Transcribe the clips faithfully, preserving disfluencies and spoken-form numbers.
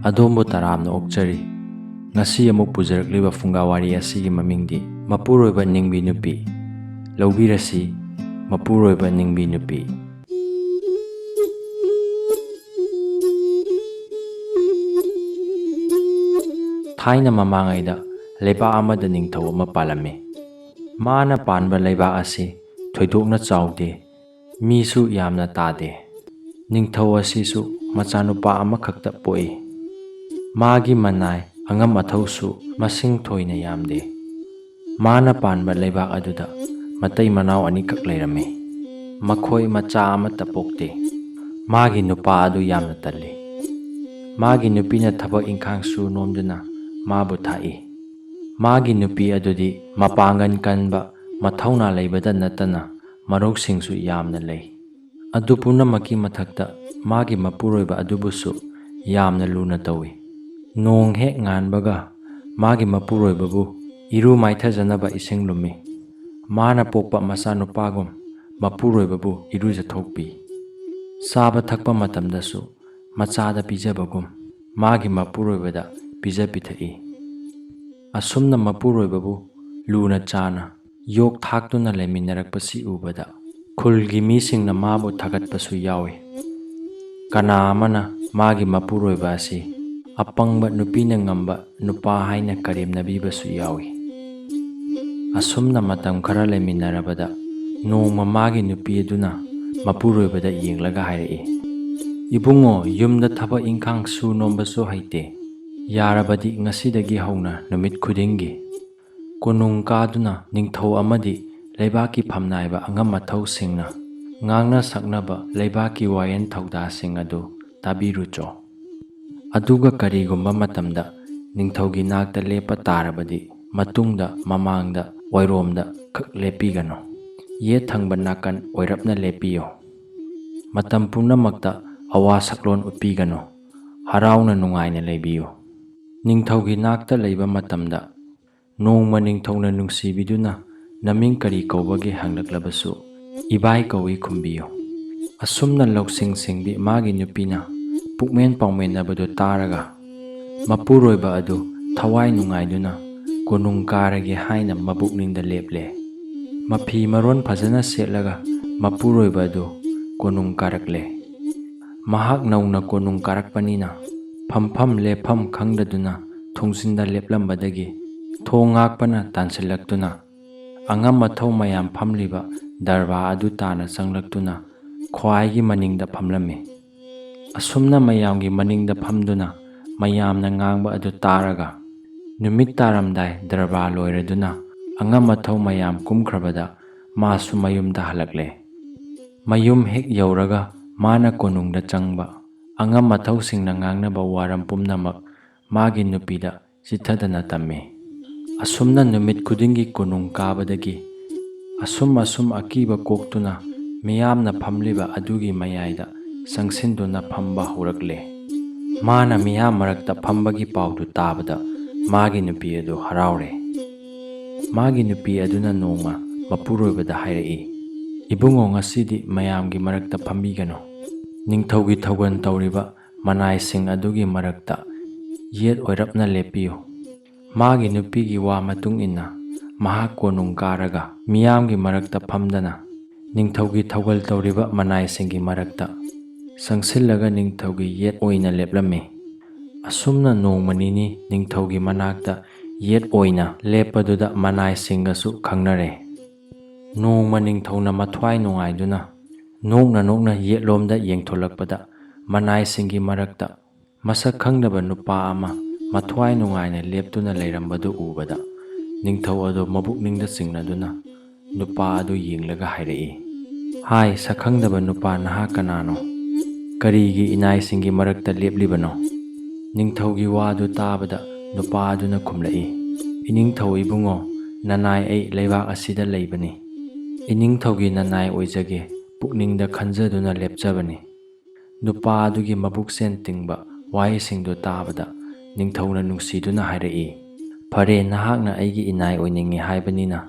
ꯑꯗꯣꯝꯕꯨ ꯇꯔꯥꯝꯅ ꯑꯣꯛꯆꯔꯤ꯫ ꯉꯁꯤ ꯑꯃꯨꯛ ꯄꯨꯖꯔꯛꯂꯤꯕ ꯐꯨꯡꯒꯥ ꯋꯥꯔꯤ ꯑꯁꯤꯒꯤ ꯃꯃꯤꯡꯗꯤ ꯃꯄꯨꯔꯣꯏꯕ ꯅꯤꯡꯕꯤ ꯅꯨꯄꯤ꯫ ꯂꯧꯕꯤꯔꯁꯤ, ꯃꯄꯨꯔꯣꯏꯕ ꯅꯤꯡꯕꯤ ꯅꯨꯄꯤ꯫ ꯊꯥꯏꯅ ꯃꯃꯥꯡꯉꯩꯗ ꯂꯩꯕꯥꯛ ꯑꯃꯗ ꯅꯤꯡꯊꯧ ꯑꯃ ꯄꯥꯜꯂꯝꯃꯤ꯫ ꯃꯥꯅ ꯄꯥꯟꯕ ꯂꯩꯕꯥꯛ ꯑꯁꯤ ꯊꯣꯏꯗꯣꯛꯅ ꯆꯥꯎꯗꯦ, ꯃꯤꯁꯨ ꯌꯥꯝꯅ ꯇꯥꯗꯦ꯫ ꯅꯤꯡꯊꯧ ꯑꯁꯤꯁꯨ ꯃꯆꯥꯅꯨꯄꯥ ꯑꯃꯈꯛꯇ ꯄꯣꯛꯏ꯫ ꯃꯥꯒꯤ ꯃꯅꯥꯏ ꯑꯉꯝ ꯑꯊꯧꯁꯨ ꯃꯁꯤꯡ ꯊꯣꯏꯅ ꯌꯥꯝꯗꯦ꯫ ꯃꯥꯅ ꯄꯥꯟꯕ ꯂꯩꯕꯥꯛ ꯑꯗꯨꯗ ꯃꯇꯩ ꯃꯅꯥꯎ ꯑꯅꯤꯈꯛ ꯂꯩꯔꯝꯃꯤ꯫ ꯃꯈꯣꯏ ꯃꯆꯥ ꯑꯃꯠꯇ ꯄꯣꯛꯇꯦ꯫ ꯃꯥꯒꯤ ꯅꯨꯄꯥ ꯑꯗꯨ ꯌꯥꯝꯅ ꯇꯜꯂꯤ꯫ ꯃꯥꯒꯤ ꯅꯨꯄꯤꯅ ꯊꯕꯛ ꯏꯪꯈꯥꯡ ꯁꯨ ꯅꯣꯝꯗꯨꯅ ꯃꯥꯕꯨ ꯊꯥꯛꯏ꯫ ꯃꯥꯒꯤ ꯅꯨꯄꯤ ꯑꯗꯨꯗꯤ ꯃꯄꯥꯡꯒꯜ ꯀꯟꯕ, ꯃꯊꯧꯅꯥ ꯂꯩꯕꯗ ꯅꯠꯇꯅ ꯃꯔꯧꯁꯤꯡꯁꯨ ꯌꯥꯝꯅ ꯂꯩ꯫ ꯑꯗꯨ ꯄꯨꯝꯅꯃꯛꯀꯤ ꯃꯊꯛꯇ ꯃꯥꯒꯤ ꯃꯄꯨꯔꯣꯏꯕ ꯑꯗꯨꯕꯨꯁꯨ ꯌꯥꯝꯅ ꯂꯨꯅ ꯇꯧꯏ꯫ ꯅꯣꯡ ꯍꯦꯛ ꯉꯥꯟꯕꯒ ꯃꯥꯒꯤ ꯃꯄꯨꯔꯣꯏꯕꯕꯨ ꯏꯔꯨ ꯃꯥꯏꯊꯖꯅꯕ ꯏꯁꯤꯡ ꯂꯨꯝꯃꯤ꯫ ꯃꯥꯅ ꯄꯣꯛꯄ ꯃꯆꯥꯅꯨꯄꯥꯒꯨꯝ ꯃꯄꯨꯔꯣꯏꯕꯕꯨ ꯏꯔꯨꯖꯊꯣꯛꯄꯤ꯫ ꯆꯥꯕ ꯊꯛꯄ ꯃꯇꯝꯗꯁꯨ ꯃꯆꯥꯗ ꯄꯤꯖꯕꯒꯨꯝ ꯃꯥꯒꯤ ꯃꯄꯨꯔꯣꯏꯕꯗ ꯄꯤꯖ ꯄꯤꯊꯛꯏ꯫ ꯑꯁꯨꯝꯅ ꯃꯄꯨꯔꯣꯏꯕꯕꯨ ꯂꯨꯅ ꯆꯥꯅ ꯌꯣꯛ ꯊꯥꯛꯇꯨꯅ ꯂꯩꯃꯤꯟꯅꯔꯛꯄꯁꯤ ꯎꯕꯗ ꯈꯨꯜꯒꯤ ꯃꯤꯁꯤꯡꯅ ꯃꯥꯕꯨ ꯊꯥꯒꯠꯄꯁꯨ ꯌꯥꯎꯏ꯫ ꯀꯅꯥ ꯑꯃꯅ ꯃꯥꯒꯤ ꯃꯄꯨꯔꯣꯏꯕ ꯑꯁꯤ ꯑꯄꯪꯕ ꯅꯨꯄꯤꯅ ꯉꯝꯕ ꯅꯨꯄꯥ ꯍꯥꯏꯅ ꯀꯔꯦꯝꯅꯕꯤꯕꯁꯨ ꯌꯥꯎꯏ꯫ ꯑꯁꯨꯝꯅ ꯃꯇꯝ ꯈꯔ ꯂꯩꯃꯤꯟꯅꯔꯕꯗ ꯅꯣꯡꯃ ꯃꯥꯒꯤ ꯅꯨꯄꯤ ꯑꯗꯨꯅ ꯃꯄꯨꯔꯣꯏꯕꯗ ꯌꯦꯡꯂꯒ ꯍꯥꯏꯔꯛꯏ, "ꯏꯕꯨꯡꯉꯣ, ꯌꯨꯝꯗ ꯊꯕꯛ ꯏꯪꯈꯥꯡ ꯁꯨ ꯅꯣꯝꯕꯁꯨ ꯍꯩꯇꯦ꯫ ꯌꯥꯔꯕꯗꯤ ꯉꯁꯤꯗꯒꯤ ꯍꯧꯅ ꯅꯨꯃꯤꯠ ꯈꯨꯗꯤꯡꯒꯤ ꯀꯣꯅꯨꯡ ꯀꯥꯗꯨꯅ ꯅꯤꯡꯊꯧ ꯑꯃꯗꯤ ꯂꯩꯕꯥꯛꯀꯤ ꯐꯝꯅꯥꯏꯕ ꯑꯉꯝ ꯑꯊꯧꯁꯤꯡꯅ ꯉꯥꯡꯅ ꯁꯛꯅꯕ ꯂꯩꯕꯥꯛꯀꯤ ꯋꯥꯌꯦꯜ ꯊꯧꯗꯥꯁꯤꯡ ꯑꯗꯨ ꯇꯥꯕꯤꯔꯨꯆꯣ꯫ ꯑꯗꯨꯒ ꯀꯔꯤꯒꯨꯝꯕ ꯃꯇꯝꯗ ꯅꯤꯡꯊꯧꯒꯤ ꯅꯥꯛꯇ ꯂꯦꯞꯄ ꯇꯥꯔꯕꯗꯤ ꯃꯇꯨꯡꯗ, ꯃꯃꯥꯡꯗ, ꯑꯣꯏꯔꯣꯝꯗ ꯈꯛ ꯂꯦꯞꯄꯤꯒꯅꯨ꯫ ꯌꯦꯠ ꯊꯪꯕ ꯅꯥꯀꯟ ꯑꯣꯏꯔꯞꯅ ꯂꯦꯞꯄꯤꯌꯨ꯫ ꯃꯇꯝ ꯄꯨꯝꯅꯃꯛꯇ ꯑꯋꯥ ꯁꯛꯂꯣꯟ ꯎꯠꯄꯤꯒꯅꯨ꯫ ꯍꯔꯥꯎꯅ ꯅꯨꯡꯉꯥꯏꯅ ꯂꯩꯕꯤꯌꯨ꯫ ꯅꯤꯡꯊꯧꯒꯤ ꯅꯥꯛꯇ ꯂꯩꯕ ꯃꯇꯝꯗ ꯅꯣꯡꯃ ꯅꯤꯡꯊꯧꯅ ꯅꯨꯡꯁꯤꯕꯤꯗꯨꯅ ꯅꯃꯤꯡ ꯀꯔꯤ ꯀꯧꯕꯒꯦ ꯍꯪꯂꯛꯂꯕꯁꯨ ꯏꯕꯥꯏ ꯀꯧꯏ ꯈꯨꯝꯕꯤꯌꯨ꯫" ꯑꯁꯨꯝꯅ ꯂꯧꯁꯤꯡ ꯁꯤꯡꯕꯤ ꯃꯥꯒꯤ ꯅꯨꯄꯤꯅ ꯄꯨꯛꯃꯦꯟ ꯄꯥꯎꯃꯦꯟꯅꯕꯗꯨ ꯇꯥꯔꯒ ꯃꯄꯨꯔꯣꯏꯕ ꯑꯗꯨ ꯊꯋꯥꯏ ꯅꯨꯡꯉꯥꯏꯗꯨꯅ ꯀꯣꯅꯨꯡ ꯀꯥꯔꯒꯦ ꯍꯥꯏꯅ ꯃꯕꯨꯛꯅꯤꯡꯗ ꯂꯦꯞꯂꯦ꯫ ꯃꯐꯤ ꯃꯔꯣꯟ ꯐꯖꯅ ꯁꯦꯠꯂꯒ ꯃꯄꯨꯔꯣꯏꯕ ꯑꯗꯨ ꯀꯣꯅꯨꯡ ꯀꯥꯔꯛꯂꯦ꯫ ꯃꯍꯥꯛ ꯅꯧꯅ ꯀꯣꯅꯨꯡ ꯀꯥꯔꯛꯄꯅꯤꯅ ꯐꯝꯐꯝ ꯂꯦꯞꯐꯝ ꯈꯪꯗꯗꯨꯅ ꯊꯣꯡꯖꯤꯟꯗ ꯂꯦꯞꯂꯝꯕꯗꯒꯤ ꯊꯣꯡ ꯉꯥꯛꯄꯅ ꯇꯥꯟꯁꯤꯜꯂꯛꯇꯨꯅ ꯑꯉꯝ ꯑꯊꯧ ꯃꯌꯥꯝ ꯐꯝꯂꯤꯕ ꯗꯔꯕꯥꯔ ꯑꯗꯨ ꯇꯥꯅ ꯆꯪꯂꯛꯇꯨꯅ ꯈ꯭ꯋꯥꯏꯒꯤ ꯃꯅꯤꯡꯗ ꯐꯝꯂꯝꯃꯤ꯫ ꯑꯁꯨꯝꯅ ꯃꯌꯥꯝꯒꯤ ꯃꯅꯤꯡꯗ ꯐꯝꯗꯨꯅ ꯃꯌꯥꯝꯅ ꯉꯥꯡꯕ ꯑꯗꯨ ꯇꯥꯔꯒ ꯅꯨꯃꯤꯠ ꯇꯥꯔꯝꯗꯥꯏ ꯗꯔꯕꯥꯔ ꯂꯣꯏꯔꯗꯨꯅ ꯑꯉꯝ ꯑꯊꯧ ꯃꯌꯥꯝ ꯀꯨꯝꯈ꯭ꯔꯕꯗ ꯃꯥꯁꯨ ꯃꯌꯨꯝꯗ ꯍꯜꯂꯛꯂꯦ꯫ ꯃꯌꯨꯝ ꯍꯦꯛ ꯌꯧꯔꯒ ꯃꯥꯅ ꯀꯣꯅꯨꯡꯗ ꯆꯪꯕ ꯑꯉꯝ ꯑꯊꯧꯁꯤꯡꯅ ꯉꯥꯡꯅꯕ ꯋꯥꯔꯝ ꯄꯨꯝꯅꯃꯛ ꯃꯥꯒꯤ ꯅꯨꯄꯤꯗ ꯆꯤꯠꯊꯗꯅ ꯇꯝꯃꯤ꯫ ꯑꯁꯨꯝꯅ ꯅꯨꯃꯤꯠ ꯈꯨꯗꯤꯡꯒꯤ ꯀꯣꯅꯨꯡ ꯀꯥꯕꯗꯒꯤ ꯑꯁꯨꯝ ꯑꯁꯨꯝ ꯑꯀꯤꯕ ꯀꯣꯛꯇꯨꯅ ꯃꯤꯌꯥꯝꯅ ꯐꯝꯂꯤꯕ ꯑꯗꯨꯒꯤ ꯃꯌꯥꯏꯗ ꯆꯪꯁꯤꯟꯗꯨꯅ ꯐꯝꯕ ꯍꯧꯔꯛꯂꯦ꯫ ꯃꯥꯅ ꯃꯤꯌꯥꯝ ꯃꯔꯛꯇ ꯐꯝꯕꯒꯤ ꯄꯥꯎꯗꯨ ꯇꯥꯕꯗ ꯃꯥꯒꯤ ꯅꯨꯄꯤ ꯑꯗꯨ ꯍꯔꯥꯎꯔꯦ꯫ ꯃꯥꯒꯤ ꯅꯨꯄꯤ ꯑꯗꯨꯅ ꯅꯣꯡꯃ ꯃꯄꯨꯔꯣꯏꯕꯗ ꯍꯥꯏꯔꯛꯏ, "ꯏꯕꯨꯡꯉꯣ, ꯉꯁꯤꯗꯤ ꯃꯌꯥꯝꯒꯤ ꯃꯔꯛꯇ ꯐꯝꯕꯤꯒꯅꯨ꯫ ꯅꯤꯡꯊꯧꯒꯤ ꯊꯧꯒꯜ ꯇꯧꯔꯤꯕ ꯃꯅꯥꯏꯁꯤꯡ ꯑꯗꯨꯒꯤ ꯃꯔꯛꯇ ꯌꯦꯠ ꯑꯣꯏꯔꯞꯅ ꯂꯦꯞꯄꯤꯌꯨ꯫" ꯃꯥꯒꯤ ꯅꯨꯄꯤꯒꯤ ꯋꯥ ꯃꯇꯨꯡ ꯏꯟꯅ ꯃꯍꯥꯛ ꯀꯣꯅꯨꯡ ꯀꯥꯔꯒ ꯃꯤꯌꯥꯝꯒꯤ ꯃꯔꯛꯇ ꯐꯝꯗꯅ ꯅꯤꯡꯊꯧꯒꯤ ꯊꯧꯒꯜ ꯇꯧꯔꯤꯕ ꯃꯅꯥꯏꯁꯤꯡꯒꯤ ꯃꯔꯛꯇ ꯆꯪꯁꯤꯜꯂꯒ ꯅꯤꯡꯊꯧꯒꯤ ꯌꯦꯠ ꯑꯣꯏꯅ ꯂꯦꯞꯂꯝꯃꯤ꯫ ꯑꯁꯨꯝꯅ ꯅꯣꯡꯃ ꯅꯤꯅꯤ ꯅꯤꯡꯊꯧꯒꯤ ꯃꯅꯥꯛꯇ ꯌꯦꯠ ꯑꯣꯏꯅ ꯂꯦꯞꯄꯗꯨꯗ ꯃꯅꯥꯏꯁꯤꯡꯒꯁꯨ ꯈꯪꯅꯔꯦ꯫ ꯅꯣꯡꯃ ꯅꯤꯡꯊꯧꯅ ꯃꯊ꯭ꯋꯥꯏ ꯅꯨꯡꯉꯥꯏꯗꯨꯅ ꯅꯣꯛꯅ ꯅꯣꯛꯅ ꯌꯦꯠꯂꯣꯝꯗ ꯌꯦꯡꯊꯣꯛꯂꯛꯄꯗ ꯃꯅꯥꯏꯁꯤꯡꯒꯤ ꯃꯔꯛꯇ ꯃꯁꯛ ꯈꯪꯗꯕ ꯅꯨꯄꯥ ꯑꯃ ꯃꯊ꯭ꯋꯥꯏ ꯅꯨꯡꯉꯥꯏꯅ ꯂꯦꯞꯇꯨꯅ ꯂꯩꯔꯝꯕꯗꯨ ꯎꯕꯗ ꯅꯤꯡꯊꯧ ꯑꯗꯨ ꯃꯕꯨꯛꯅꯤꯡꯗ ꯆꯤꯡꯅꯗꯨꯅ ꯅꯨꯄꯥ ꯑꯗꯨ ꯌꯦꯡꯂꯒ ꯍꯥꯏꯔꯛꯏ, "ꯍꯥꯏ, ꯁꯛꯈꯪꯗꯕ ꯅꯨꯄꯥ, ꯅꯍꯥꯛ ꯀꯅꯥꯅꯣ? ꯀꯔꯤꯒꯤ ꯏꯅꯥꯏꯁꯤꯡꯒꯤ ꯃꯔꯛꯇ ꯂꯦꯞꯂꯤꯕꯅꯣ?" ꯅꯤꯡꯊꯧꯒꯤ ꯋꯥꯗꯨ ꯇꯥꯕꯗ ꯅꯨꯄꯥ ꯑꯗꯨꯅ ꯈꯨꯝꯂꯛꯏ, "ꯏꯅꯤꯡꯊꯧ ꯏꯕꯨꯡꯉꯣ, ꯅꯅꯥꯏ ꯑꯩ ꯂꯩꯕꯥꯛ ꯑꯁꯤꯗ ꯂꯩꯕꯅꯤ꯫ ꯏꯅꯤꯡꯊꯧꯒꯤ ꯅꯅꯥꯏ ꯑꯣꯏꯖꯒꯦ, ꯄꯨꯛꯅꯤꯡꯗ ꯈꯟꯖꯗꯨꯅ ꯂꯦꯞꯆꯕꯅꯤ꯫" ꯅꯨꯄꯥ ꯑꯗꯨꯒꯤ ꯃꯕꯨꯛꯆꯦꯜ ꯇꯤꯡꯕ ꯋꯥꯍꯩꯁꯤꯡꯗꯨ ꯇꯥꯕꯗ ꯅꯤꯡꯊꯧꯅ ꯅꯨꯡꯁꯤꯗꯨꯅ ꯍꯥꯏꯔꯛꯏ, "ꯐꯔꯦ, ꯅꯍꯥꯛꯅ ꯑꯩꯒꯤ ꯏꯅꯥꯏ ꯑꯣꯏꯅꯤꯡꯏ ꯍꯥꯏꯕꯅꯤꯅ,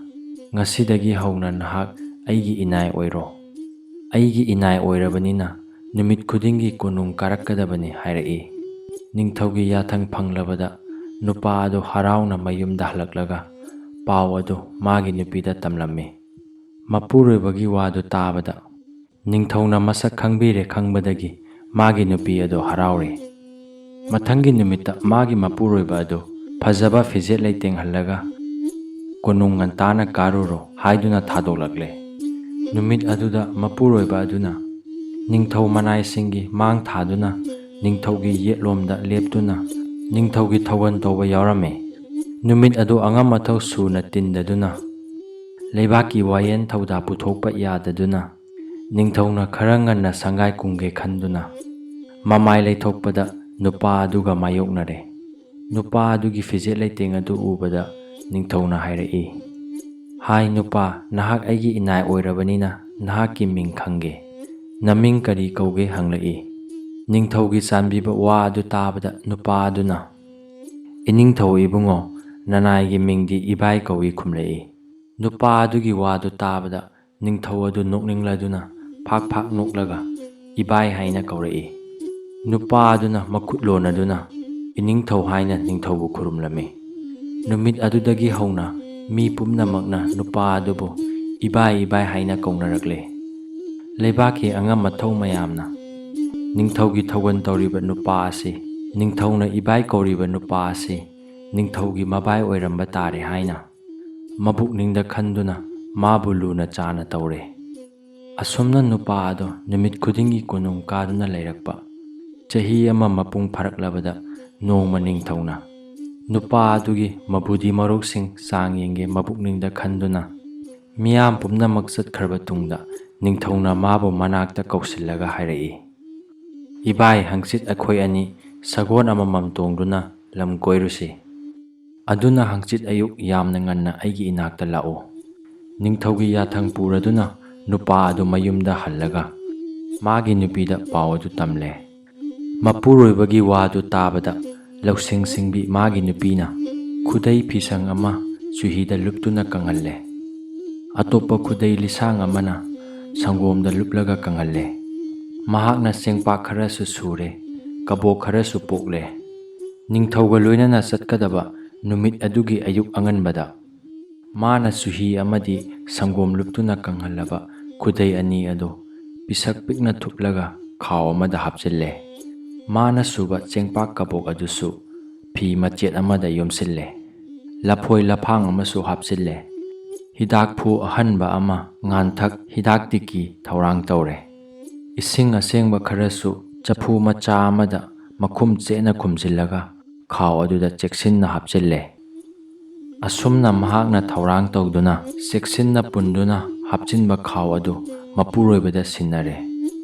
ꯉꯁꯤꯗꯒꯤ ꯍꯧꯅ ꯅꯍꯥꯛ ꯑꯩꯒꯤ ꯏꯅꯥꯏ ꯑꯣꯏꯔꯣ꯫ ꯑꯩꯒꯤ ꯏꯅꯥꯏ ꯑꯣꯏꯔꯕꯅꯤꯅ ꯅꯨꯃꯤꯠ ꯈꯨꯗꯤꯡꯒꯤ ꯀꯣꯅꯨꯡ ꯀꯥꯔꯛꯀꯗꯕꯅꯤ" ꯍꯥꯏꯔꯛꯏ꯫ ꯅꯤꯡꯊꯧꯒꯤ ꯌꯥꯊꯪ ꯐꯪꯂꯕꯗ ꯅꯨꯄꯥ ꯑꯗꯨ ꯍꯔꯥꯎꯅ ꯃꯌꯨꯝꯗ ꯍꯜꯂꯛꯂꯒ ꯄꯥꯎ ꯑꯗꯨ ꯃꯥꯒꯤ ꯅꯨꯄꯤꯗ ꯇꯝꯂꯝꯃꯤ꯫ ꯃꯄꯨꯔꯣꯏꯕꯒꯤ ꯋꯥꯗꯨ ꯇꯥꯕꯗ ꯅꯤꯡꯊꯧꯅ ꯃꯁꯛ ꯈꯪꯕꯤꯔꯦ ꯈꯪꯕꯗꯒꯤ ꯃꯥꯒꯤ ꯅꯨꯄꯤ ꯑꯗꯨ ꯍꯔꯥꯎꯔꯦ꯫ ꯃꯊꯪꯒꯤ ꯅꯨꯃꯤꯠꯇ ꯃꯥꯒꯤ ꯃꯄꯨꯔꯣꯏꯕ ꯑꯗꯨ ꯐꯖꯕ ꯐꯤꯖꯦꯠ ꯂꯩꯇꯦꯡꯍꯜꯂꯒ "ꯀꯣꯅꯨꯡ ꯉꯟꯇꯥꯅ ꯀꯥꯔꯨꯔꯣ" ꯍꯥꯏꯗꯨꯅ ꯊꯥꯗꯣꯛꯂꯛꯂꯦ꯫ ꯅꯨꯃꯤꯠ ꯑꯗꯨꯗ ꯃꯄꯨꯔꯣꯏꯕ ꯑꯗꯨꯅ ꯅꯤꯡꯊꯧ ꯃꯅꯥꯏꯁꯤꯡꯒꯤ ꯃꯥꯡ ꯊꯥꯗꯨꯅ ꯅꯤꯡꯊꯧꯒꯤ ꯌꯦꯠꯂꯣꯝꯗ ꯂꯦꯞꯇꯨꯅ ꯅꯤꯡꯊꯧꯒꯤ ꯊꯧꯒꯜ ꯇꯧꯕ ꯌꯥꯎꯔꯝꯃꯤ꯫ ꯅꯨꯃꯤꯠ ꯑꯗꯨ ꯑꯉꯝ ꯑꯊꯧ ꯁꯨꯅ ꯇꯤꯟꯗꯗꯨꯅ ꯂꯩꯕꯥꯛꯀꯤ ꯋꯥꯌꯦꯜ ꯊꯧꯗꯥ ꯄꯨꯊꯣꯛꯄ ꯌꯥꯗꯗꯨꯅ ꯅꯤꯡꯊꯧꯅ ꯈꯔ ꯉꯟꯅ ꯁꯪꯒꯥꯏ ꯀꯨꯝꯒꯦ ꯈꯟꯗꯨꯅ ꯃꯃꯥꯏ ꯂꯩꯊꯣꯛꯄꯗ ꯅꯨꯄꯥ ꯑꯗꯨꯒ ꯃꯥꯌꯣꯛꯅꯔꯦ꯫ ꯅꯨꯄꯥ ꯑꯗꯨꯒꯤ ꯐꯤꯖꯦꯠ ꯂꯩꯇꯦꯡ ꯑꯗꯨ ꯎꯕꯗ ꯅꯤꯡꯊꯧꯅ ꯍꯥꯏꯔꯛꯏ, "ꯍꯥꯏ ꯅꯨꯄꯥ, ꯅꯍꯥꯛ ꯑꯩꯒꯤ ꯏꯅꯥꯏ ꯑꯣꯏꯔꯕꯅꯤꯅ ꯅꯍꯥꯛꯀꯤ ꯃꯤꯡ ꯈꯪꯒꯦ꯫ ꯅꯃꯤꯡ ꯀꯔꯤ ꯀꯧꯒꯦ?" ꯍꯪꯂꯛꯏ꯫ ꯅꯤꯡꯊꯧꯒꯤ ꯆꯥꯟꯕꯤꯕ ꯋꯥ ꯑꯗꯨ ꯇꯥꯕꯗ ꯅꯨꯄꯥ ꯑꯗꯨꯅ, "ꯏꯅꯤꯡꯊꯧ ꯏꯕꯨꯡꯉꯣ, ꯅꯅꯥꯏꯒꯤ ꯃꯤꯡꯗꯤ ꯏꯕꯥꯏ ꯀꯧꯏ" ꯈꯨꯝꯂꯛꯏ꯫ ꯅꯨꯄꯥ ꯑꯗꯨꯒꯤ ꯋꯥꯗꯨ ꯇꯥꯕꯗ ꯅꯤꯡꯊꯧ ꯑꯗꯨ ꯅꯣꯛꯅꯤꯡꯂꯗꯨꯅ ꯐꯥꯛ ꯐꯥꯛ ꯅꯣꯛꯂꯒ "ꯏꯕꯥꯏ" ꯍꯥꯏꯅ ꯀꯧꯔꯛꯏ꯫ ꯅꯨꯄꯥ ꯑꯗꯨꯅ ꯃꯈꯨꯠ ꯂꯣꯟꯅꯗꯨꯅ "ꯏꯅꯤꯡꯊꯧ" ꯍꯥꯏꯅ ꯅꯤꯡꯊꯧꯕꯨ ꯈꯨꯔꯨꯝꯂꯝꯃꯤ꯫ ꯅꯨꯃꯤꯠ ꯑꯗꯨꯗꯒꯤ ꯍꯧꯅ ꯃꯤ ꯄꯨꯝꯅꯃꯛꯅ ꯅꯨꯄꯥ ꯑꯗꯨꯕꯨ "ꯏꯕꯥꯏ, ꯏꯕꯥꯏ" ꯍꯥꯏꯅ ꯀꯧꯅꯔꯛꯂꯦ꯫ ꯂꯩꯕꯥꯛꯀꯤ ꯑꯉꯝ ꯑꯊꯧ ꯃꯌꯥꯝꯅ ꯅꯤꯡꯊꯧꯒꯤ ꯊꯧꯒꯜ ꯇꯧꯔꯤꯕ ꯅꯨꯄꯥ ꯑꯁꯤ ꯅꯤꯡꯊꯧꯅ ꯏꯕꯥꯏ ꯀꯧꯔꯤꯕ ꯅꯨꯄꯥ ꯑꯁꯤ ꯅꯤꯡꯊꯧꯒꯤ ꯃꯕꯥꯏ ꯑꯣꯏꯔꯝꯕ ꯇꯥꯔꯦ ꯍꯥꯏꯅ ꯃꯕꯨꯛꯅꯤꯡꯗ ꯈꯟꯗꯨꯅ ꯃꯥꯕꯨ ꯂꯨꯅ ꯆꯥꯅ ꯇꯧꯔꯦ꯫ ꯑꯁꯨꯝꯅ ꯅꯨꯄꯥ ꯑꯗꯣ ꯅꯨꯃꯤꯠ ꯈꯨꯗꯤꯡꯒꯤ ꯀꯣꯅꯨꯡ ꯀꯥꯗꯨꯅ ꯂꯩꯔꯛꯄ꯫ ꯆꯍꯤ ꯑꯃ ꯃꯄꯨꯡ ꯐꯥꯔꯛꯂꯕꯗ ꯅꯣꯡꯃ ꯅꯤꯡꯊꯧꯅ ꯅꯨꯄꯥ ꯑꯗꯨꯒꯤ ꯃꯕꯨꯗꯤ ꯃꯔꯣꯛꯁꯤꯡ ꯆꯥꯡ ꯌꯦꯡꯒꯦ ꯃꯕꯨꯛꯅꯤꯡꯗ ꯈꯟꯗꯨꯅ ꯃꯤꯌꯥꯝ ꯄꯨꯝꯅꯃꯛ ꯆꯠꯈ꯭ꯔꯕ ꯇꯨꯡꯗ ꯅꯤꯡꯊꯧꯅ ꯃꯥꯕꯨ ꯃꯅꯥꯛꯇ ꯀꯧꯁꯤꯜꯂꯒ ꯍꯥꯏꯔꯛꯏ, "ꯏꯕꯥꯏ, ꯍꯪꯆꯤꯠ ꯑꯩꯈꯣꯏ ꯑꯅꯤ ꯁꯒꯣꯜ ꯑꯃꯃꯝ ꯇꯣꯡꯗꯨꯅ ꯂꯝ ꯀꯣꯏꯔꯨꯁꯤ꯫ ꯑꯗꯨꯅ ꯍꯪꯆꯤꯠ ꯑꯌꯨꯛ ꯌꯥꯝꯅ ꯉꯟꯅ ꯑꯩꯒꯤ ꯏꯅꯥꯛꯇ ꯂꯥꯛꯎ"꯫ ꯅꯤꯡꯊꯧꯒꯤ ꯌꯥꯊꯪ ꯄꯨꯔꯗꯨꯅ ꯅꯨꯄꯥ ꯑꯗꯨ ꯃꯌꯨꯝꯗ ꯍꯜꯂꯒ ꯃꯥꯒꯤ ꯅꯨꯄꯤꯗ ꯄꯥꯎ ꯑꯗꯨ ꯇꯝꯂꯦ꯫ ꯃꯄꯨꯔꯣꯏꯕꯒꯤ ꯋꯥꯗꯨ ꯇꯥꯕꯗ ꯂꯧꯁꯤꯡ ꯁꯤꯡꯕꯤ ꯃꯥꯒꯤ ꯅꯨꯄꯤꯅ ꯈꯨꯗꯩ ꯐꯤꯁꯪ ꯑꯃ ꯆꯨꯍꯤꯗ ꯂꯨꯞꯇꯨꯅ ꯀꯪꯍꯜꯂꯦ꯫ ꯑꯇꯣꯞꯄ ꯈꯨꯗꯩ ꯂꯤꯁꯥꯡ ꯑꯃꯅ ꯁꯪꯒꯣꯝꯗ ꯂꯨꯞꯂꯒ ꯀꯪꯍꯜꯂꯦ꯫ ꯃꯍꯥꯛꯅ ꯆꯦꯡꯄꯥꯛ ꯈꯔꯁꯨ ꯁꯨꯔꯦ꯫ ꯀꯕꯣꯛ ꯈꯔꯁꯨ ꯄꯣꯛꯂꯦ꯫ ꯅꯤꯡꯊꯧꯒ ꯂꯣꯏꯅꯅ ꯆꯠꯀꯗꯕ ꯅꯨꯃꯤꯠ ꯑꯗꯨꯒꯤ ꯑꯌꯨꯛ ꯑꯉꯟꯕꯗ, ꯃꯥꯅ ꯆꯨꯍꯤ ꯑꯃꯗꯤ ꯁꯪꯒꯣꯝ ꯂꯨꯞꯇꯨꯅ ꯀꯪꯍꯜꯂꯕ ꯈꯨꯗꯩ ꯑꯅꯤ ꯑꯗꯨ ꯄꯤꯁꯛ ꯄꯤꯛꯅ ꯊꯨꯞꯂꯒ ꯈꯥꯎ ꯑꯃꯗ ꯍꯥꯞꯆꯤꯜꯂꯦ꯫ ꯃꯥꯅ ꯁꯨꯕ ꯆꯦꯡꯄꯥꯛ ꯀꯕꯣꯛ ꯑꯗꯨꯁꯨ ꯐꯤ ꯃꯆꯦꯠ ꯑꯃꯗ ꯌꯣꯝꯁꯤꯜꯂꯦ꯫ ꯂꯐꯣꯏ ꯂꯐꯥꯡ ꯑꯃꯁꯨ ꯍꯥꯞꯆꯤꯜꯂꯦ꯫ ꯍꯤꯗꯥꯛꯐꯨ ꯑꯍꯟꯕ ꯑꯃ, ꯉꯥꯟꯊꯛ ꯍꯤꯗꯥꯛ ꯇꯤꯛꯀꯤ ꯊꯧꯔꯥꯡ ꯇꯧꯔꯦ꯫ ꯏꯁꯤꯡ ꯑꯁꯦꯡꯕ ꯈꯔꯁꯨ ꯆꯐꯨ ꯃꯆꯥ ꯑꯃꯗ ꯃꯈꯨꯝ ꯆꯦꯠꯅ ꯈꯨꯝꯖꯤꯜꯂꯒ ꯈꯥꯎ ꯑꯗꯨꯗ ꯆꯦꯛꯁꯤꯟꯅ ꯍꯥꯞꯆꯤꯜꯂꯦ꯫ ꯑꯁꯨꯝꯅ ꯃꯍꯥꯛꯅ ꯊꯧꯔꯥꯡ ꯇꯧꯗꯨꯅ ꯆꯦꯛꯁꯤꯟꯅ ꯄꯨꯟꯗꯨꯅ ꯍꯥꯞꯆꯤꯟꯕ ꯈꯥꯎ ꯑꯗꯨ ꯃꯄꯨꯔꯣꯏꯕꯗ ꯁꯤꯟꯅꯔꯦ꯫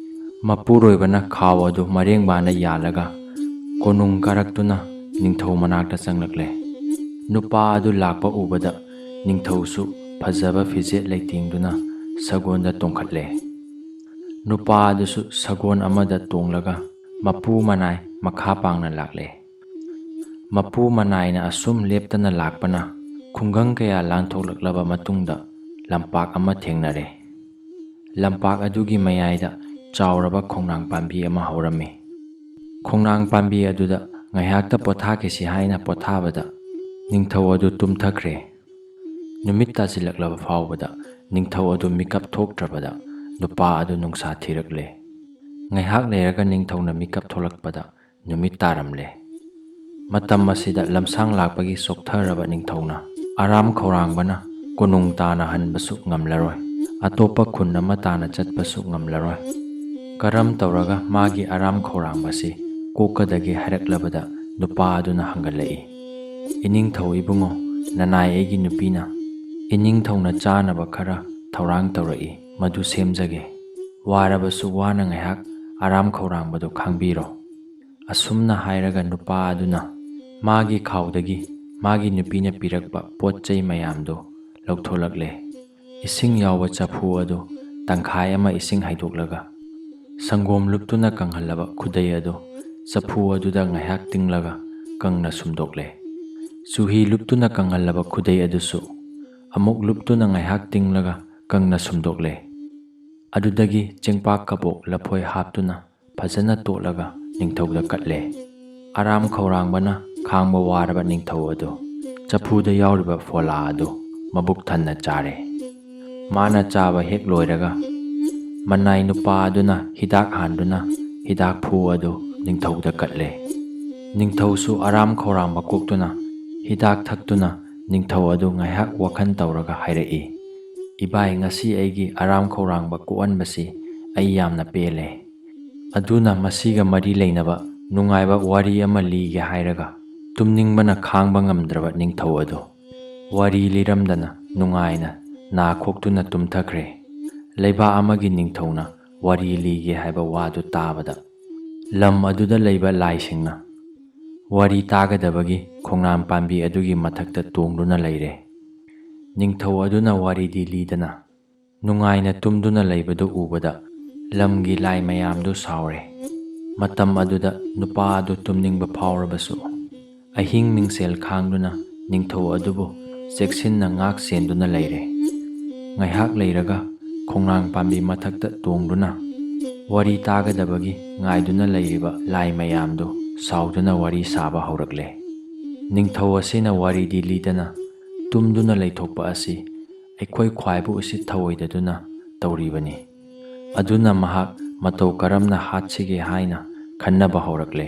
ꯃꯄꯨꯔꯣꯏꯕꯅ ꯈꯥꯎ ꯑꯗꯨ ꯃꯔꯦꯡꯕꯥꯅ ꯌꯥꯜꯂꯒ ꯀꯣꯅꯨꯡ ꯀꯥꯔꯛꯇꯨꯅ ꯅꯤꯡꯊꯧ ꯃꯅꯥꯛꯇ ꯆꯪꯂꯛꯂꯦ꯫ ꯅꯨꯄꯥ ꯑꯗꯨ ꯂꯥꯛꯄ ꯎꯕꯗ ꯅꯤꯡꯊꯧꯁꯨ ꯐꯖꯕ ꯐꯤꯖꯦꯠ ꯂꯩꯇꯦꯡꯗꯨꯅ ꯁꯒꯣꯜꯗ ꯇꯣꯡꯈꯠꯂꯦ꯫ ꯅꯨꯄꯥ ꯑꯗꯨꯁꯨ ꯁꯒꯣꯜ ꯑꯃꯗ ꯇꯣꯡꯂꯒ ꯃꯄꯨ ꯃꯅꯥꯏ ꯃꯈꯥ ꯄꯥꯡꯅ ꯂꯥꯛꯂꯦ꯫ ꯃꯄꯨ ꯃꯅꯥꯏꯅ ꯑꯁꯨꯝ ꯂꯦꯞꯇꯅ ꯂꯥꯛꯄꯅ ꯈꯨꯡꯒꯪ ꯀꯌꯥ ꯂꯥꯟꯊꯣꯛꯂꯛꯂꯕ ꯃꯇꯨꯡꯗ ꯂꯝꯄꯥꯛ ꯑꯃ ꯊꯦꯡꯅꯔꯦ꯫ ꯂꯝꯄꯥꯛ ꯑꯗꯨꯒꯤ ꯃꯌꯥꯏꯗ ꯆꯥꯎꯔꯕ ꯈꯣꯡꯅꯥꯡ ꯄꯥꯝꯕꯤ ꯑꯃ ꯍꯧꯔꯝꯃꯤ꯫ ꯈꯣꯡꯅꯥꯡ ꯄꯥꯝꯕꯤ ꯑꯗꯨꯗ ꯉꯥꯏꯍꯥꯛꯇ ꯄꯣꯊꯥꯈꯤꯁꯤ ꯍꯥꯏꯅ ꯄꯣꯊꯥꯕꯗ ꯅꯤꯡꯊꯧ ꯑꯗꯨ ꯇꯨꯝꯊꯈ꯭ꯔꯦ꯫ ꯅꯨꯃꯤꯠ ꯇꯥꯁꯤꯜꯂꯛꯂꯕ ꯐꯥꯎꯕꯗ ꯅꯤꯡꯊꯧ ꯑꯗꯨ ꯃꯤꯀꯞ ꯊꯣꯛꯇ꯭ꯔꯕꯗ ꯅꯨꯄꯥ ꯑꯗꯨ ꯅꯨꯡꯁꯥ ꯊꯤꯔꯛꯂꯦ꯫ ꯉꯥꯏꯍꯥꯛ ꯂꯩꯔꯒ ꯅꯤꯡꯊꯧꯅ ꯃꯤꯀꯞ ꯊꯣꯛꯂꯛꯄꯗ ꯅꯨꯃꯤꯠ ꯇꯥꯔꯝꯂꯦ꯫ ꯃꯇꯝ ꯑꯁꯤꯗ ꯂꯝꯁꯥꯡ ꯂꯥꯛꯄꯒꯤ ꯆꯣꯛꯊꯔꯕ ꯅꯤꯡꯊꯧꯅ ꯑꯔꯥꯝ ꯈꯧꯔꯥꯡꯕꯅ ꯀꯣꯅꯨꯡ ꯇꯥꯅ ꯍꯟꯕꯁꯨ ꯉꯝꯂꯔꯣꯏ, ꯑꯇꯣꯞꯄ ꯈꯨꯟ ꯑꯃ ꯇꯥꯅ ꯆꯠꯄꯁꯨ ꯉꯝꯂꯔꯣꯏ꯫ ꯀꯔꯝ ꯇꯧꯔꯒ ꯃꯥꯒꯤ ꯑꯔꯥꯝ ꯈꯧꯔꯥꯡꯕꯁꯤ ꯀꯣꯛꯀꯗꯒꯦ ꯍꯥꯏꯔꯛꯂꯕꯗ ꯅꯨꯄꯥ ꯑꯗꯨꯅ ꯍꯪꯒꯠꯂꯛꯏ, "ꯏꯅꯤꯡꯊꯧ ꯏꯕꯨꯡꯉꯣ, ꯅꯅꯥꯏ ꯑꯩꯒꯤ ꯅꯨꯄꯤꯅ ꯏꯅꯤꯡꯊꯧꯅ ꯆꯥꯅꯕ ꯈꯔ ꯊꯧꯔꯥꯡ ꯇꯧꯔꯛꯏ, ꯃꯗꯨ ꯁꯦꯝꯖꯒꯦ꯫ ꯋꯥꯔꯕꯁꯨ ꯋꯥꯅ ꯉꯥꯏꯍꯥꯛ ꯑꯔꯥꯝ ꯈꯧꯔꯥꯡꯕꯗꯨ ꯈꯥꯡꯕꯤꯔꯣ꯫" ꯑꯁꯨꯝꯅ ꯍꯥꯏꯔꯒ ꯅꯨꯄꯥ ꯑꯗꯨꯅ ꯃꯥꯒꯤ ꯈꯥꯎꯗꯒꯤ ꯃꯥꯒꯤ ꯅꯨꯄꯤꯅ ꯄꯤꯔꯛꯄ ꯄꯣꯠ ꯆꯩ ꯃꯌꯥꯝꯗꯨ ꯂꯧꯊꯣꯛꯂꯛꯂꯦ꯫ ꯏꯁꯤꯡ ꯌꯥꯎꯕ ꯆꯐꯨ ꯑꯗꯨ ꯇꯪꯈꯥꯏ ꯑꯃ ꯏꯁꯤꯡ ꯍꯩꯗꯣꯛꯂꯒ, ꯁꯪꯒꯣꯝ ꯂꯨꯞꯇꯨꯅ ꯀꯪꯍꯜꯂꯕ ꯈꯨꯗꯩ ꯑꯗꯨ ꯆꯐꯨ ꯑꯗꯨꯗ ꯉꯥꯏꯍꯥꯛ ꯇꯤꯡꯂꯒ ꯀꯪꯅ ꯁꯨꯝꯗꯣꯛꯂꯦ꯫ ꯆꯨꯍꯤ ꯂꯨꯞꯇꯨꯅ ꯀꯪꯍꯜꯂꯕ ꯈꯨꯗꯩ ꯑꯗꯨꯁꯨ ꯑꯃꯨꯛ ꯂꯨꯞꯇꯨꯅ ꯉꯥꯏꯍꯥꯛ ꯇꯤꯡꯂꯒ ꯀꯪꯅ ꯁꯨꯝꯗꯣꯛꯂꯦ꯫ ꯑꯗꯨꯗꯒꯤ ꯆꯦꯡꯄꯥꯛ ꯀꯕꯣꯛ ꯂꯐꯣꯏ ꯍꯥꯞꯇꯨꯅ ꯐꯖꯅ ꯇꯣꯠꯂꯒ ꯅꯤꯡꯊꯧꯗ ꯀꯠꯂꯦ꯫ ꯑꯔꯥꯝ ꯈꯧꯔꯥꯡꯕꯅ ꯈꯥꯡꯕ ꯋꯥꯔꯕ ꯅꯤꯡꯊꯧ ꯑꯗꯨ ꯆꯐꯨꯗ ꯌꯥꯎꯔꯤꯕ ꯐꯣꯂꯥ ꯑꯗꯨ ꯃꯕꯨꯛ ꯊꯟꯅ ꯆꯥꯔꯦ꯫ ꯃꯥꯅ ꯆꯥꯕ ꯍꯦꯛ ꯂꯣꯏꯔꯒ, ꯃꯅꯥꯏ ꯅꯨꯄꯥ ꯑꯗꯨꯅ ꯍꯤꯗꯥꯛ ꯍꯥꯟꯗꯨꯅ ꯍꯤꯗꯥꯛꯐꯨ ꯑꯗꯨ ꯅꯤꯡꯊꯧꯗ ꯀꯠꯂꯦ꯫ ꯅꯤꯡꯊꯧꯁꯨ ꯑꯔꯥꯝ ꯈꯧꯔꯥꯡꯕ ꯀꯣꯛꯇꯨꯅ ꯍꯤꯗꯥꯛ ꯊꯛꯇꯨꯅ ꯅꯤꯡꯊꯧ ꯑꯗꯨ ꯉꯥꯏꯍꯥꯛ ꯋꯥꯈꯜ ꯇꯧꯔꯒ ꯍꯥꯏꯔꯛꯏ, "ꯏꯕꯥꯏ, ꯉꯁꯤ ꯑꯩꯒꯤ ꯑꯔꯥꯝ ꯈꯧꯔꯥꯡꯕ ꯀꯣꯛꯍꯟꯕꯁꯤ ꯑꯩ ꯌꯥꯝꯅ ꯄꯦꯜꯂꯦ꯫ ꯑꯗꯨꯅ ꯃꯁꯤꯒ ꯃꯔꯤ ꯂꯩꯅꯕ ꯅꯨꯡꯉꯥꯏꯕ ꯋꯥꯔꯤ ꯑꯃ ꯂꯤꯒꯦ" ꯍꯥꯏꯔꯒ ꯇꯨꯝꯅꯤꯡꯕꯅ ꯈꯥꯡꯕ ꯉꯝꯗ꯭ꯔꯕ ꯅꯤꯡꯊꯧ ꯑꯗꯨ ꯋꯥꯔꯤ ꯂꯤꯔꯝꯗꯅ ꯅꯨꯡꯉꯥꯏꯅ ꯅꯥꯈꯣꯛꯇꯨꯅ ꯇꯨꯝꯊꯈ꯭ꯔꯦ꯫ ꯂꯩꯕꯥꯛ ꯑꯃꯒꯤ ꯅꯤꯡꯊꯧꯅ ꯋꯥꯔꯤ ꯂꯤꯒꯦ ꯍꯥꯏꯕ ꯋꯥꯗꯨ ꯇꯥꯕꯗ, ꯂꯝ ꯑꯗꯨꯗ ꯂꯩꯕ ꯂꯥꯏꯁꯤꯡꯅ ꯋꯥꯔꯤ ꯇꯥꯒꯗꯕꯒꯤ ꯈꯣꯡꯅꯥꯡ ꯄꯥꯝꯕꯤ ꯑꯗꯨꯒꯤ ꯃꯊꯛꯇ ꯇꯣꯡꯗꯨꯅ ꯂꯩꯔꯦ꯫ ꯅꯤꯡꯊꯧ ꯑꯗꯨꯅ ꯋꯥꯔꯤꯗꯤ ꯂꯤꯗꯅ ꯅꯨꯡꯉꯥꯏꯅ ꯇꯨꯝꯗꯨꯅ ꯂꯩꯕꯗꯨ ꯎꯕꯗ ꯂꯝꯒꯤ ꯂꯥꯏ ꯃꯌꯥꯝꯗꯨ ꯁꯥꯎꯔꯦ꯫ ꯃꯇꯝ ꯑꯗꯨꯗ ꯅꯨꯄꯥ ꯑꯗꯨ ꯇꯨꯝꯅꯤꯡꯕ ꯐꯥꯎꯔꯕꯁꯨ, ꯑꯍꯤꯡ ꯃꯤꯡꯁꯦꯜ ꯈꯥꯡꯗꯨꯅ ꯅꯤꯡꯊꯧ ꯑꯗꯨꯕꯨ ꯆꯦꯛꯁꯤꯟꯅ ꯉꯥꯛ ꯁꯦꯟꯗꯨꯅ ꯂꯩꯔꯦ꯫ ꯉꯥꯏꯍꯥꯛ ꯂꯩꯔꯒ ꯈꯣꯡꯅꯥꯡ ꯄꯥꯝꯕꯤ ꯃꯊꯛꯇ ꯇꯣꯡꯗꯨꯅ ꯋꯥꯔꯤ ꯇꯥꯒꯗꯕꯒꯤ ꯉꯥꯏꯗꯨꯅ ꯂꯩꯔꯤꯕ ꯂꯥꯏ ꯃꯌꯥꯝꯗꯨ ꯁꯥꯎꯗꯨꯅ ꯋꯥꯔꯤ ꯁꯥꯕ ꯍꯧꯔꯛꯂꯦ꯫ ꯅꯤꯡꯊꯧ ꯑꯁꯤꯅ ꯋꯥꯔꯤꯗꯤ ꯂꯤꯗꯅ ꯇꯨꯝꯗꯨꯅ ꯂꯩꯊꯣꯛꯄ ꯑꯁꯤ ꯑꯩꯈꯣꯏ ꯈ꯭ꯋꯥꯏꯕꯨ ꯎꯁꯤꯠ ꯊꯑꯣꯏꯗꯗꯨꯅ ꯇꯧꯔꯤꯕꯅꯤ꯫ ꯑꯗꯨꯅ ꯃꯍꯥꯛ ꯃꯇꯧ ꯀꯔꯝꯅ ꯍꯥꯠꯁꯤꯒꯦ ꯍꯥꯏꯅ ꯈꯟꯅꯕ ꯍꯧꯔꯛꯂꯦ꯫